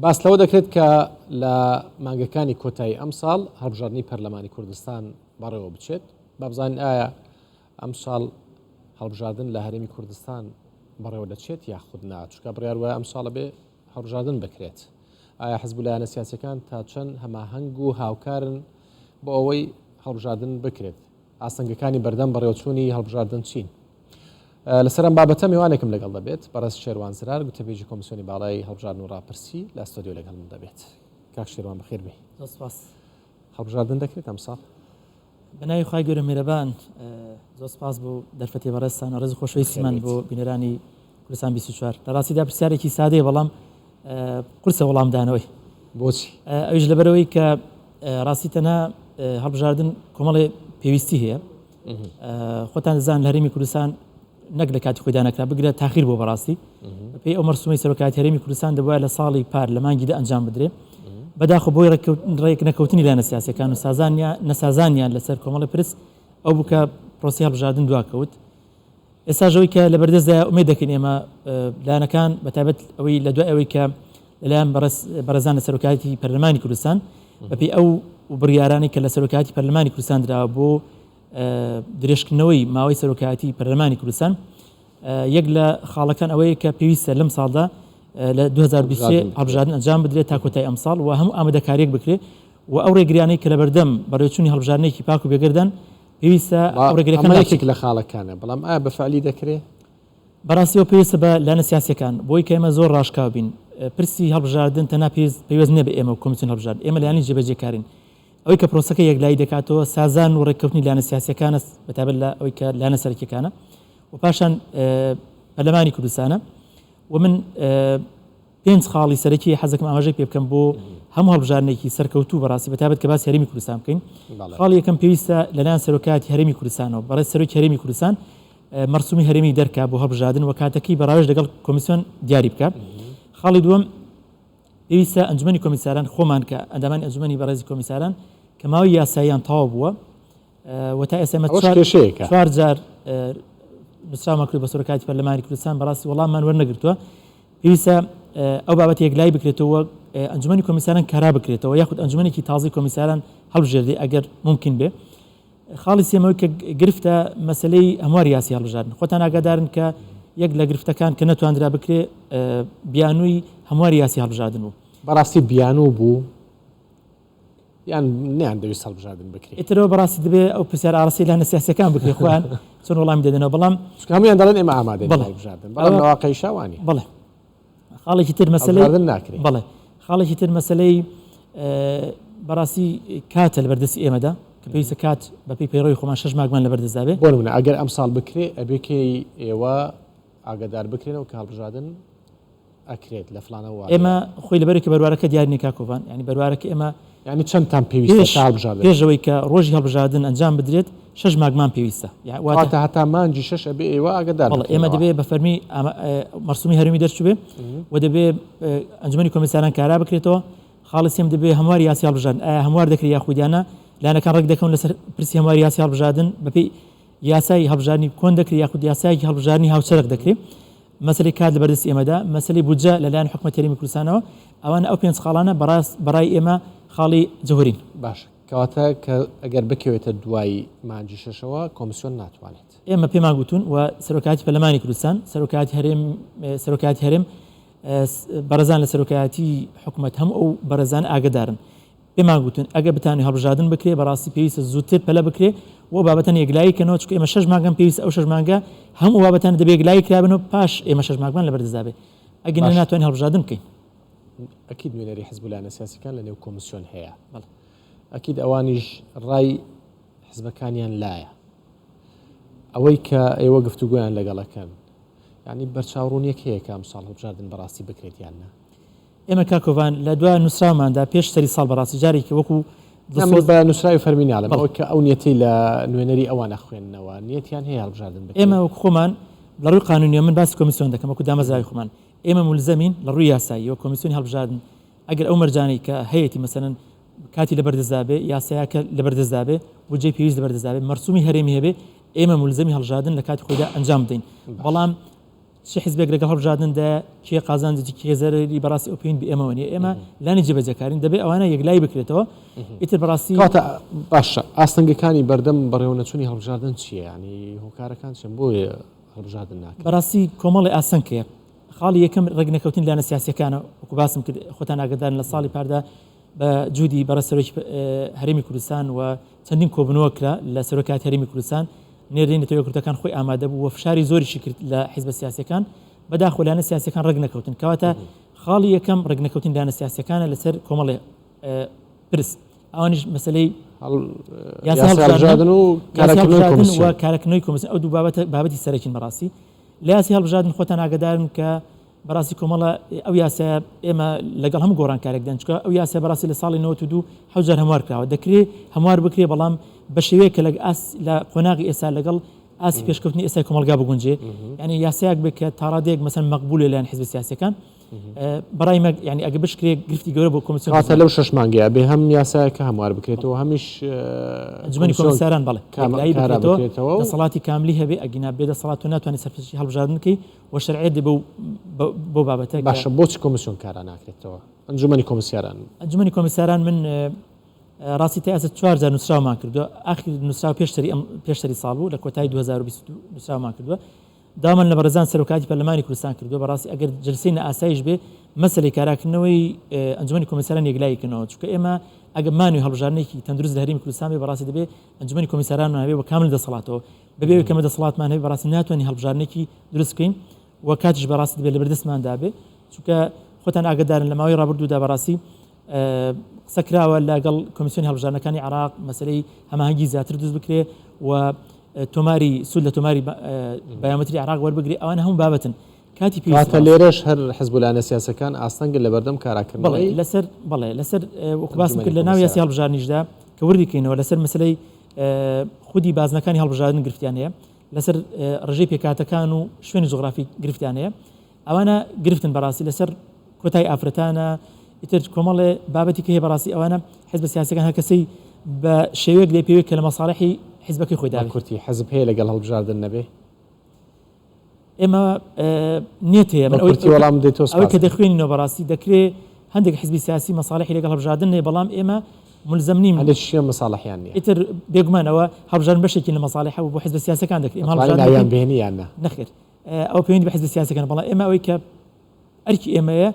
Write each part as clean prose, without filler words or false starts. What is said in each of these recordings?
باس لەوە دەکرێت کە لە مانگەکانی کۆتایی ئەمساڵ هەڵبژاردنی پەرلەمانی کوردستان بەڕێوە بچێت. با بزانین ئایا ئەمساڵ هەڵبژاردن لە هەرێمی کوردستان بەڕێوە دەچێت یاخود نا، چونکە بڕیار وایە ئەمساڵە بێ هەڵبژاردن بکرێت. ئایا حزب و لایەنە سیاسیەکان تا چەند هەماهەنگ و هاوکارن بۆ ئەوەی هەڵبژاردن بکرێت؟ ئاستەنگەکانی بەردەم بەڕێوەچوونی هەڵبژاردن چین؟ لەسەر ئەم بابەتە میوانێکم لەگەڵ دەبێت، بەڕێز شێروان زرار، گوتەبێژی کۆمیسیۆنی باڵای هەڵبژاردن و ڕاپرسی لە ستۆدیۆ لەگەڵ من دەبێت. کاک شێروان بەخێر بێی. زۆر سپاس. هەڵبژاردن دەکرێت ئەمساڵ؟ بە ناوی خوای گەورە میرەبان، زۆر سپاس بۆ دەرفەتی بەڕێزتان و ڕێز و خۆشەویستیمان بۆ بینەرانی کوردستان 24. لە ڕاستیدا پرسیارێکی سادەیە بەڵام قورسە وەڵامدانەوەی. بۆچی؟ ئەویش لەبەرئەوەی کە ڕاستی تەنها هەڵبژاردن کۆمەڵێ پێویستی هەیە. خۆتان دەزان لە هەرێمی کوردستان نەک لە کاتی خۆیدا نەکرا بگرە تاخیر بۆ بەڕاستی پێی ئەو مەرسومی سەرۆکایەتی هەرێمی کوردستان دەبووە لە ساڵی پار لە مانگی دە ئەنجام بدرێ بەداخۆ بۆی ڕێک نەکەوتنی لایەنە سیاسەکان و سازانیان نەسازانیان لەسەر کۆمەڵی پرس ئەو بوو کە پرۆسی هەڵبژاردن دواکەوت ئێستاش ئەوەی کە لەبەردەستدایە ئومێد دەکەین ئێمە لایەنەکان بەتایبەت ئەوەی لە دوای ئەوەی کە لەلایەن بەڕێزان لە سەرۆکایەتی پەرلەمانی کوردستان بەپێی ئەو بڕیارانەی کە لە سەرۆکایەتی پەرلەمانی کوردستان دراوە بۆ درێژکردنەوەی ماوەی سەرۆکایەتی پەرلەمانی کوردستان یەک لە خاڵەکان ئەوەیە کە پێویستە لەم ساڵدا لە 2023 هەڵبژاردن ئەنجام بدرێت تا کۆتای ئەمساڵ و هەموو ئامادەکاریەک بکرێت و ئەو ڕێگریانەی کە لەبەردەم بەڕێوەچوونی هەڵبژاردنێکی پاک و بێگەردن پێویستە ئەو ڕێگریەکان ئەمە یەکێک لە خاڵەکانە، بەڵام ئایا بە فعلی دەکرێ؟ بەڕاستی ئەوە پێویستە بە لایەنە سیاسیەکان، بۆی کە ئێمە زۆر ڕاشکاو بین، پرسی هەڵبژاردن تەنها پێویست پەیوەست نیە بە ئێمە و کۆمیسیۆن هەڵبژاردن، ئێمە لایەنی جێبەجێکارین، ئەوەی کە پرۆسەکە یەکلایی دەکاتەوە سازان و ڕێککەوتنی لایەنە سیاسیەکانە بەتایبەت لە ئەوەی کە لایەنە سەرەکیەکانە و پاشان پەرلەمانی کوردستانە و من پێنج خاڵی سەرەکی حەزەکەم ئاماژەی پێ بکەم بۆ هەموو هەڵبژاردنێکی سەرکەوتوو بەڕاستی بەتایبەت کە باسی هەرێمی کوردستان بکەین. خاڵی یەکەم پێویستە لەلایەن سەرۆکایەتی هەرێمی کوردستانەوە بەڕێز سەرۆکی هەرێمی کوردستان مەرسومی هەرێمی دەرکا بۆ هەڵبژاردن و کاتەکەی بە ڕاوێژ لەگەڵ کۆمیسیۆن دیاری بکا. خاڵی دووەم پێویستە ئەنجومەنی کۆمیساران خۆمان کە ئەندامانی ئەنجومەنی بەڕێزی کۆمیساران کە ماوەی یاساییان تەواو بووە و تا ئێستا ئێمە چوار جار نووسراومان کرد بە سەرۆکایەتی پەرلەمانی کوردستان بەڕاستی وەڵاممان وەرنەگرتووە پێویستە ئەو بابەت یەکلایی بکرێتەوە ئەنجومەنی کۆمیساران کارا بکرێتەوە یاخود ئەنجومەنێکی تازەی کۆمیساران هەڵبژێردێ ئەگەر ممکن بێ خاڵی سێمەوەی کە گرفتە مەسلەی هەموار یاسی هەڵبژاردن خۆتان ئاگادارن کە یەک لە گرفتەکان کە نەتواندرا بکرێ بیانووی هەمواری یاسی هەڵبژاردن بوو بەڕاستی بیانوو بوو یان نەیان دەویست هەڵبژاردن بکرێت. ئیتر ئەوە بەڕاستی دەبێ ئەو پرسیارە ئاڕاستەی لایەنە سیاسییەکان بکرێ خۆیان چۆن وەڵامی دەدەنەوە بەڵام چونکە هەموویان دەڵێن ئێمە ئامادەین بۆ هەڵبژاردن بەڵام لە واقعیشا وا نییە. بەڵێ خاڵێکی تر مەسەلەی هەڵبژاردن ناکرێ. بەڵێ خاڵێکی تر مەسەلەی بەڕاستی کاتە لەبەردەستی ئێمەدا کە پێویستە کات بەپێی پەیڕەوی خۆمان شەش ماگمان لەبەردەستدا بێ. بۆ نمونە ئەگەر ئەمساڵ بکرێ ئەبێ کەی ئێوە ئاگادار بکرێنەوە کە هەڵبژاردن ئەکرێت لە فلانە وادەیا. ئێمە خۆی لەبەرئەوەی کە بەروارەکە دیار نیە کاک کۆڤان یانی بەروارەکە ئێمە یانی چەندتان پێویستە تا هەڵبژاردن؟ پێش ئەوەی کە ڕۆژی هەڵبژاردن ئەنجام بدرێت شەش ماگمان پێویستە واتە واتە هەتا مانگی شەش ئەبێ ئێوە ئاگادار بەڵێ ئێمە بکرێنەوە. دەبێ بە فەرمی مەرسومی هەرێمی دەرچووبێ و دەبێ ئەنجومەنی کۆمیساران کارا بکرێتەوە خاڵی سێم دەبێ هەمواری یاسای هەڵبژاردن ئایا هەموار دەکرێت یاخود یان نا لایەنەکان ڕێک دەکەون لەسەر پرسی هەمواری یاسای هەڵبژاردن بەپێی یاسای هەڵبژاردنی کۆن دەکرێت یاخود یاسایەکی هەڵبژاردنی هاوچەرخ دەکرێت مەسەلەی کات لەبەردەستی ئێمەدا، مەسەلەی بودجە لەلایەن حکومەتی هەرێمی کوردستانەوە، ئەوانە ئەو پێنج خاڵانە بەڕاست بەڕای ئێمە خاڵی جەوهەرین. باشە کەواتە کە ئەگەر بکەوێتە دوای مانگی شەشەوە کۆمسیۆن ناتوانێت. ئێمە پێمان گوتوون و سەرۆکایەتی پەرلەمانی کوردستان، سەرۆکایەتی هەرێم، سەرۆکایەتی هەرێم، بەڕێزان لە سەرۆکایەتی حکومەت هەموو ئەو بەڕێزانە ئاگەدارن. پێمان گوتن ئەگەر بتانەوێ هەڵبژاردن بکرێ بەڕاستی پێویستە زووتر پەلە بکرێ و ئەو بابەتانە یەکلایی کەنەوە چونکە ئێمە شەش مانگەم پێویستە ئەو شەش مانگە هەموو ئەو بابەتانە دەبێ یەکلایی کرابن و پاش ئێمە شەش مانگمان لەبەردەستدا بێ ئەگەر باش. ناتوانین هەڵبژاردن بکەین. ئەکید نوێنەری حزب و لایەنە سیاسیەکان لە نێو کۆمسیۆن هەیە. بەڵێ. ئەکید ئەوانیش ڕای حزبەکانیان لایە. ئەوەی کە ئێوە گفتوگۆیان لەگەڵ ئەکەن یانی بەرچاوڕوونیەک هەیە کە ئەمساڵ هەڵبژاردن بەڕاستی بکرێت یان نا؟ ئێمە کاک کۆڤان لە دوا نووسراوماندا پێش سەری ساڵ بەڕاستی جارێکی وەکو نا من بە نووسراوی فەرمی ناڵێم ئەوەی کە ئەو نیەتەی لە نوێنەری ئەوان ئەخوێننەوە نیەتیان هەیە هەڵبژاردن بکرێت. ئێمە وەکو خۆمان لە ڕووی قانوونیەوە من باسی کۆمیسیۆن دەکەم وەکو دامەزراوی خۆمان ئێمە مولزەمین لە ڕووی یاساییەوە کۆمیسیۆنی هەڵبژاردن ئەگەر ئەو مەرجانەی کە هەیەتی مەسەلەن کاتی لەبەردەستدا بێ یاسایەکە لەبەردەستدا بێ بودجەی پێویست لەبەردەستدا بێ مەرسومی هەرێمی هەبێ ئێمە مولزەمی هەڵبژاردن لە کاتی خۆیدا ئەنجام بدەین بەڵام. چ حزبێک لەگەڵ هەڵبژاردندایە، کێ قازانجێکی کێ زەرەری، بەڕاستی ئەو پەیوەند بە ئێمەوە نییە، ئێمە لانی جێبەجێکارین، دەبێ ئەوانە یەکلایی بکرێتەوە، ئیتر بەڕاستی. کەواتە باشە ئاستەنگەکانی بەردەم بەڕێوەنەچوونی هەڵبژاردن چییە؟ یانی هۆکارەکان چین بۆیە هەڵبژاردن ناکرێت؟ بەڕاستی کۆمەڵی ئاستەنگ هەیە، خاڵی یەکەم ڕێکنەکەوتنی لایەنە سیاسییەکانە، وەکو باسم کرد خۆتان ئاگادارن لە ساڵی پاردا بە جودی بەڕێز سەرۆکی هەرێمی کوردستان و چەندین کۆبوونەوە کرا لە سەرۆکایەتی هەرێمی کوردستان، نێردەی نەتەوە یەکگرتووەکان خۆی ئامادە بوو و فشاری زۆریشی کرد لە حیزبە سیاسییەکان، بەداخەوە لایەنە سیاسییەکان ڕێک نەکەوتن. کەواتە خاڵی یەکەم ڕێکنەکەوتنی لایەنە سیاسییەکانە لەسەر کۆمەڵێ پرس، ئەوانیش مەسەلەی یاسای هەڵبژاردن و کارکردنەوەی کۆمیسیۆن، ئەو دوو بابەتە بابەتی سەرەکین بەڕاستی. لە یاسای هەڵبژاردن خۆتان ئاگادارن کە بەڕاستی کۆمەڵە ئەو یاسایە ئێمە لەگەڵ هەموو گۆڕانکارێک دەن چکە ئەو یاسای بەڕاستی لە ساڵی 92 حەوت جار هەموار کراوە دەکرێ هەموار بکرێ بەڵام بە شێوەیەک کە لە ئاست لە قۆناغی ئێستا لەگەڵ ئاستی پێشکەوتنی ئێستای کۆمەڵگا بگونجێ یعنی یاسایەک بێت کە تاڕادەیەک مەسەن مەقبول لەلایەن حزب سیاسیەکان بەڕای مە یعنی ئەگە بشکرێ گرفتی گەورە بۆ کۆمیسیۆن کەواتە لەو شەش مانگەیە بێ هەم یاسایەکە هەموار بکرێتەوە هەمیش ئەنجومەنی کۆمیساران بەڵێ کارا بکرێتەوە دەسەڵاتی کاملی هەبێ ئەگینا بێ دەسەڵات تۆ ناتوانانی سەرپەرشتی هەڵبژاردن بکەی و شەرعیەت دێ بەو بەو بابەتە باشە بۆچی کۆمیسیۆن کارا ناکرێتەوە ئەنجومەنی کۆمیسیاران؟ ئەنجومەنی کۆمیساران من ڕاستی تا ئێستا چوار جار نووسراومان کردووە ئاخر نووسراو پێش سەری ئەم پێش سەری ساڵ بوو لە کۆتایی 2022 نووسراومان کردووە داوامان لە بەڕێزان سەرۆکایەتی پەرلەمانی کوردستان کردووە بەڕاستی ئەگەر جلسەی نائاسایش بێ مەسەلەی کاراکردنەوەی ئەنجومەنی کۆمیساران یەکلایی کەنەوە چونکە ئێمە ئەگەر مانوی هەڵبژاردنێکی تەندروست لە هەرێمی کوردستان بێ بەڕاستی دەبێ ئەنجومەنی کۆمیسارانمان هەبێ بە کامل دەسەڵاتەوە بەبێ ئەوەی کە ئێمە دەسەڵاتمان هەبێ بەڕاستی ناتوانین هەڵبژاردنێکی دروست بکەین و کاتیش بەڕاستی دەبێت لەبەردەستماندا بێ چونکە خۆتان ئاگادارن لە ماوەی ڕابردوودا بەڕاستی قسە کراوە لەگەڵ کۆمیسیۆنی هەڵبژاردنەکانی عێراق مەسەلەی هەماهەنگی زیاتر دروست بکرێ و تۆماری سوود لە تۆماری بایۆمەتری عێراق وەربگرێ ئەوانە هەموو بابەتن کاتی پێویستە واتە لێرەش هەر حزب و لایەنە سیاسەکان ئاستەنگن لەبەردەم کاراکردنەوەی لەسەر بەڵێ لەسەر وەکو باسم کرد لە ناو یاسی هەڵبژاردنیشدا کە وردی کەینەوە لەسەر مەسەلەی خودی بازنەکانی هەڵبژاردن گرفتیان هەیە لەسەر ڕژەی پێکهاتەکان و شوێنی جوغرافی گرفتیان هەیە ئەوانە گرفتن بەڕاستی لەسەر کۆتای ئافرەتانە ئیتر کۆمەڵێ بابەتی کە هەیە بەڕاستی ئەوانە حزبە سیاسەکان هەر کەسەی بە شێوەیەک لێ پێوێت کە لە مەساڵحی حزبەکەی خۆی دابێت. کورتی حزب هەیە لەگەڵ هەڵبژاردن نەبێ؟ ئێمە نیەت هەیە من کورتی وەڵام بدەیتەوە ئەوەی کە دەخوێنینەوە بەڕاستی دەکرێ هەندێک حزبی سیاسی مەساڵحی لەگەڵ هەڵبژاردن هەیە بەڵام ئێمە ملزم نین هەندێکیشیان مەساڵحیان نییە ئیتر بێگومان ئەوە هەڵبژاردن بەشێکی لە مەساڵحە بۆ حزبە سیاسەکان دەکرێت ئێمە هەڵبژاردن ناویان بهێنی یان نا؟ نەخێر ئەوە پەیوەندی بە حزبە سیاسەکان بەڵام ئێمە ئەوەی کە ئەرکی ئێمەیە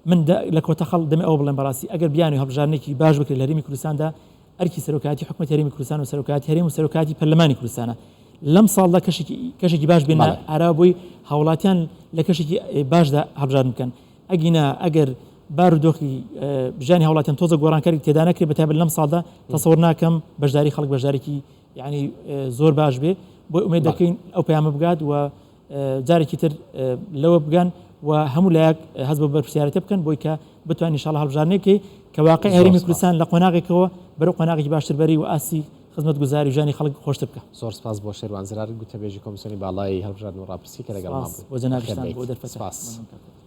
من لە کۆتا خەڵ دەمێ ئەوە بڵێم بەڕاستی ئەگەر بیانوی هەڵبژاردنێکی باش بکرێت لە هەرێمی کوردستاندا ئەرکی سەرۆکایەتی حکومەتی هەرێمی کوردستان و سەرۆکایەتی هەرێم و سەرۆکایەتی پەرلەمانی کوردستانە لەم ساڵدا کەشێکی کەشێکی باش بێنە ئارا بۆی هاوڵاتیان لە کەشێکی باشدا هەڵبژاردن بکەن ئەگینا ئەگەر بار و دۆخی ژیانی هاوڵاتیان تۆزە گۆڕانکاری تێدا نەکرێت بەتایبەت لەم ساڵدا تەسەور ناکەم بەشداری خەڵک بەشدارێکی یعنی زۆر باش بێ بۆی ئومێد دەکەین ئەو پەیامە بگات و جارێکی تر لەوە بگەن و هەموو لایەک هەست بە بەرپرسیارەتە بکەن بۆی کە بتوانین ئینشاڵڵا هەڵبژاردنێک بکەین کە واقع هەرێمی کوردستان لە قۆناغێکەوە بەرەو قۆناغێکی باشتر بەری و ئاستی خزمەتگوزاری و ژیانی خەڵک خۆشتر بکا. زۆر سپاس بۆ شێروان زرار، گوتەبێژی کۆمیسیۆنی باڵای هەڵبژاردن و ڕاپرسی کە لەگەڵمان سپاس بووی. بۆ جەنابیشتان بەخێر بۆ بێیت. دەرفەتە. سپاس. مەمنون کاک.